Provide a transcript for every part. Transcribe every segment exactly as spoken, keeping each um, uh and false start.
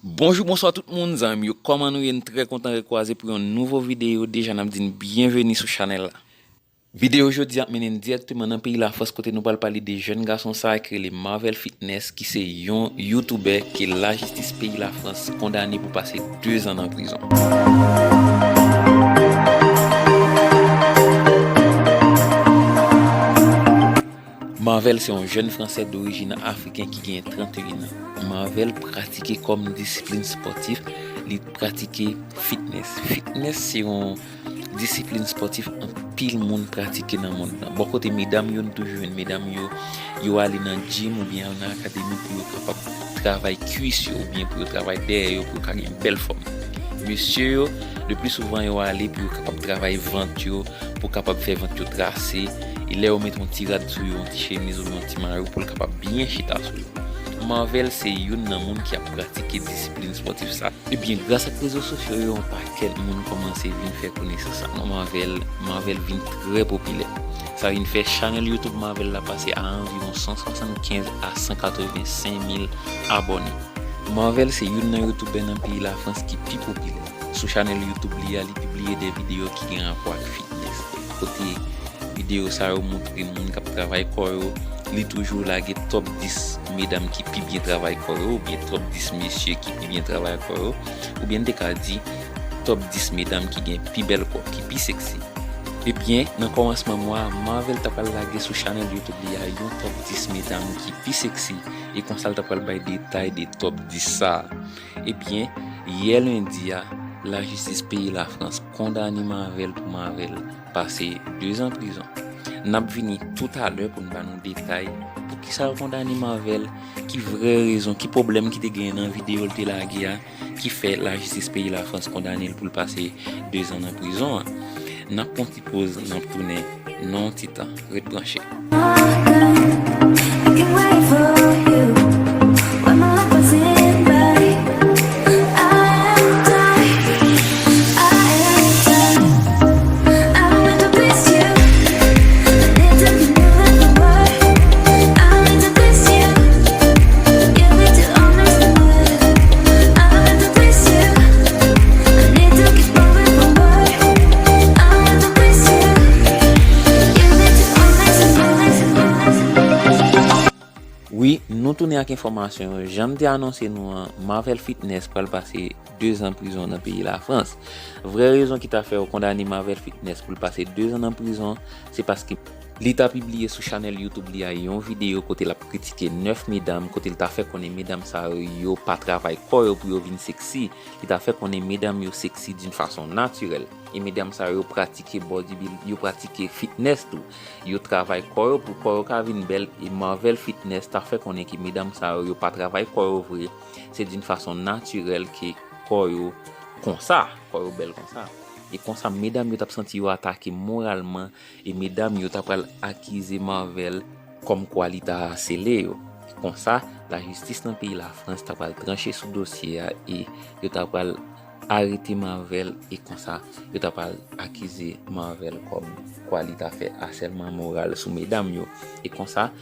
Bonjou, bonswa tout moun, zanmi m yo, kòman nou ye? N trè kontan rekwaze pou yon nouvo videyo. Deja, n ap di n byenveni sou chanèl la. Videyo jodi a ap mennen n dirèkteman nan peyi Lafrans, kote nou pral pale de jèn gason sa a ki rele Marvel Fitness, ki se yon youtubè ke lajistis peyi Lafrans kondane pou pase de zan nan prizon. Marvel se yon jèn Fransè dorijin afriken ki genyen trannteyen an. Marvel pratike kòm disiplin spòtif, li pratike fitness. Fitness se yon disiplin spòtif anpil moun pratike nan mond lan. Bò kote medam yo, nou toujou jwenn medam yo, yo ale nan gym oubyen al nan akademi pou yo kapab travay kwis yo oubyen pou yo travay dèyè yo pou yo ka gen bèl fòm. Mesye yo, le pli souvan yo ale pou yo kapab travay vant yo, pou kapab fè vant yo trase, e lè yo met yon ti rad sou yo, yon ti chemiz oubyen yon ti mayo pou l kapab byen chita sou yo. Marvel se youn nan moun ki ap pratike disiplin spòtif sa. Ebyen, gras ak rezo sosyo yo, yon pakèt moun kòmanse vin fè konesans ak Marvel. Marvel vin trè popilè. Sa vin fè chanèl YouTube Marvel la pase a anviwon san swasannkenz a san katrevensenk mil abòne. Marvel se youn nan youtubè nan peyi Lafrans ki pi popilè. Sou chanèl YouTube li a, li pibliye de videyo ki gen rapò ak fitness, kote videyo sa yo montre moun k ap travay kò yo. Li toujou lage top dis medam ki pi byen travay kò yo, oubyen top dis mesye ki pi byen travay kò yo, oubyen n te ka di top dis medam ki gen pi bèl kò, ki pi seksi. Ebyen, nan kòmansman mwa a, Marvel ta pral lage sou chanèl YouTube li a yon top dis medam ki pi seksi, e konsa l ta pral bay detay de top dis sa a. Ebyen, yè lendi a, lajistis peyi Lafrans kondane Marvel pou Marvel pase de zan prizon. N ap vini toutalè pou n ba nou detay poukisa yo kondane Marvel, ki vrè rezon, ki pwoblèm ki te genyen nan videyo l te lage a, ki fè lajistis peyi Lafrans kondane l pou l pase de zan nan prizon an. N ap pran ti poz, n ap tounen nan yon ti tan. Ret branche. Wi, nou tounen ak enfòmasyon yo. Jan m te anonse nou an, Marvel Fitness pral pase de zan prizon nan peyi Lafrans. Vrè rezon ki ta fè yo kondane Marvel Fitness pou l pase de zan nan prizon, se paske li ta pibliye sou chanèl YouTube li a yon videyo kote l ap kritike nèf medam, kote l ta fè konnen medam sa yo, yo pa travay kò yo pou yo vin seksi. Li ta fè konnen medam yo seksi d'une façon naturelle. E medam sa yo, yo pratike bodybuild, yo pratike fitness tou. Yo travay kò yo pou kò yo ka vin bèl. E Marvel Fitness ta fè konnen ke medam sa yo, yo pa travay kò yo vre. Se d'une façon naturelle ke kò yo konsa, kò yo bèl konsa. E konsa, medam yo t ap santi yo atake moralman, e medam yo ta pral akize Marvel kòmkwa li ta asele yo. E konsa, lajistis nan peyi Lafrans ta pral tranche sou dosye a, e yo ta pral arete Marvel, e konsa, yo ta pral akize Marvel kòmkwa li ta fè asèlman moral sou medam yo. E konsa,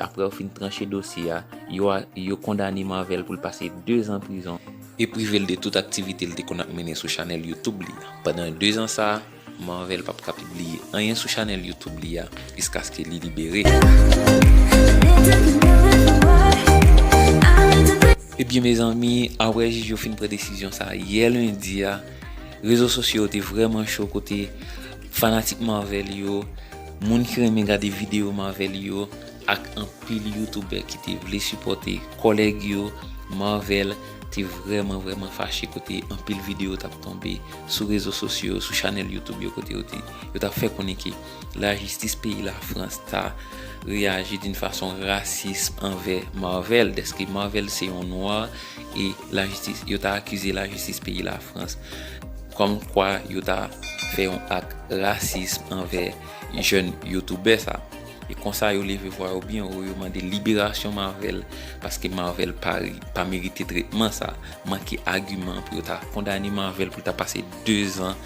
apre yo fin tranche dosye a, yo, yo kondane Marvel pou l pase de zan prizon e prive l de tout aktivite l te konn ap mennen sou chanèl YouTube li a. Pandan de zan sa a, Marvel p ap ka pibliye anyen sou chanèl YouTube li a jiskaske li libere. Ebyen, mezanmi, apre jij yo fin pran desizyon sa a yè lendi a, rezo sosyo yo te vrèman cho, kote fanatik Marvel yo, moun ki renmen gade videyo Marvel yo, ak anpil youtubè ki te vle sipòte kòlèg yo, Marvel te vrèman, vrèman fache, kote anpil videyo t ap tonbe sou rezo sosyo yo, sou chanèl YouTube yo, kote yo te, yo t ap fè konnen ke lajistis peyi Lafrans ta reyaji d'une façon raciste anvè Marvel, dèske Marvel se yon nwa, e lajistis, yo ta akize lajistis peyi Lafrans kòmkwa yo ta fè yon ak rasis anvè jèn youtubè sa. E konsa, yo leve vwa yo byen wo, yo mande liberasyon Marvel, paske Marvel pa, pa merite tretman sa. Manke agiman pou yo ta kondane Marvel pou l ta pase de zan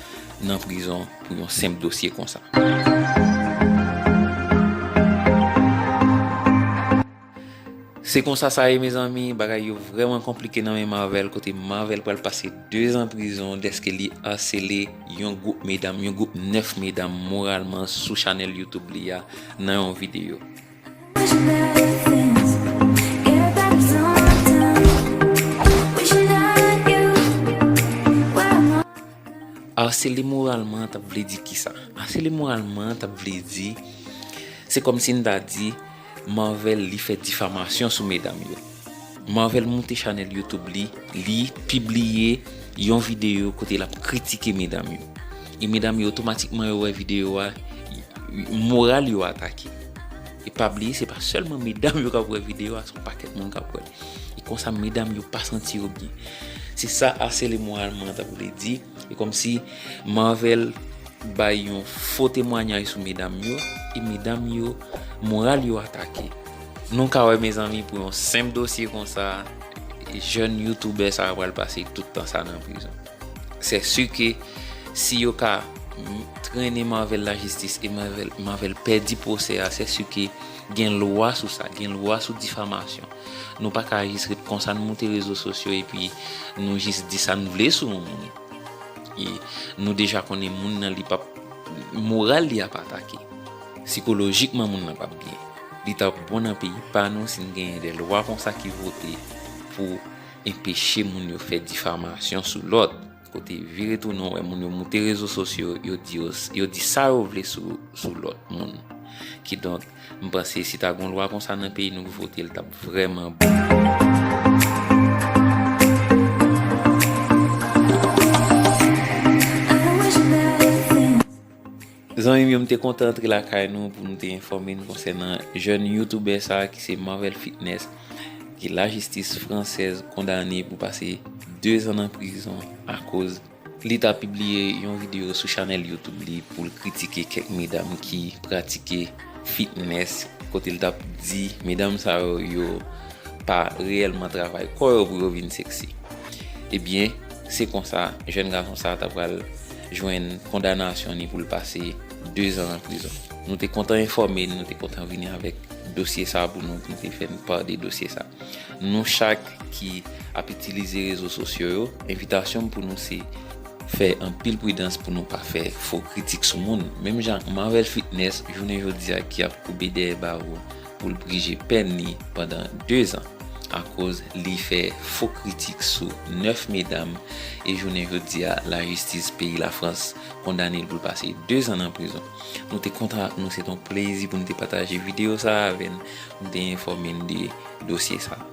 nan prizon pou yon senp dosye konsa. Se konsa sa ye, mezanmi, bagay yo vrèman konplike nan men Marvel, kote Marvel pral pase de zan prizon dèske li asele yon gwoup medam, yon gwoup nèf medam moralman sou chanèl YouTube li a nan yon videyo. Asele moralman t ap vle di kisa? Asele moralman t ap vle di, se kòmsi n ta di, Marvel li fè difamasyon sou medam yo. Marvel moute chanèl YouTube li, li pibliye yon videyo kote l ap kritike medam yo. E medam yo otomatikman yo wè videyo a, moral yo atake. E pa bliye, se pa sèlman medam yo k ap wè videyo a, se yon pakèt moun k ap wè l. E konsa medam yo pa santi yo byen. Se sa asele moralman t ap vle di. E kòmsi Marvel bay yon fo temwanyaj sou medam yo, e medam yo, moral yo atake. Nou ka wè, mezanmi, pou yon senp dosye konsa, jèn youtubè sa a pral pase tout tan sa nan prizon. Se si ke si yo ka trennen Marvel lajistis e Marvel, Marvel pèdi pwosè a, se si ke gen lwa sou sa, gen lwa sou difamasyon. Nou pa ka jis ret konsa, n moute rezo sosyo epi nou jis di sa n vle sou yon moun. E nou deja konnen moun nan li p ap, moral li ap atake. Sikolojikman moun nan p ap byen. Li t ap bon nan peyi pa nou si n genyen de lwa konsa ki vote pou enpeche moun yo fè difamasyon sou lòt. Kote vire tounen w wè moun yo moute rezo sosyo, yo di yo, yo di sa yo vle sou, sou lòt moun. Kidonk, m panse si ta gon lwa konsa nan peyi nou k vote, l t ap vrèman bon. Zanmi m yo, m te kontan antre lakay nou pou nou te enfòme n konsènan jèn youtubè sa a ki se Marvel Fitness, ke lajistis fransèz kondane pou pase de zan nan prizon akoz li ta pibliye yon videyo sou chanèl YouTube li pou l kritike kèk medam ki pratike fitness, kote l t ap di medam sa yo, yo pa reyèlman travay kò yo pou yo vin seksi. Ebyen, se konsa, jèn gason sa a ta pral jwenn kondanasyon ni pou l pase de zan nan prizon. Nou te kontan enfòme n, nou te kontan vini avèk dosye sa a pou nou, pou nou te fè n pa de dosye sa a. Nou chak ki ap itilize rezo sosyo yo, envitasyon m pou nou se fè anpil pridans pou nou pa fè fo kritik sou moun. Menm jan ak Marvel Fitness, jounen jodi a ki ap koube dèyè bawo pou l prije pèn li pandan de zan, akoz li fè fo kritik sou nèf medam, e jounen jodi a, lajistis peyi Lafrans kondane l pou l pase de zan nan prizon. Nou te kontan ak nou, se t on plezi pou n te pataje videyo sa a avè n, pou n te enfòme n de dosye sa a.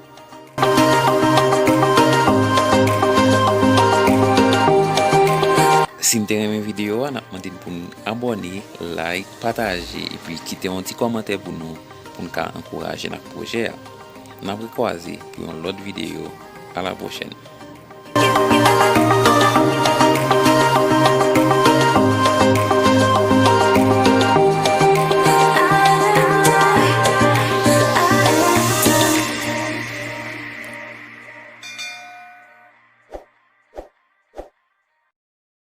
Si n te renmen videyo a, n ap mande n pou n abòne, like, pataje, epi kite yon ti kòmantè pou nou, pou n ka ankouraje n ak pwojè a. N ap rekwaze pou yon lòt videyo. A la pwochèn.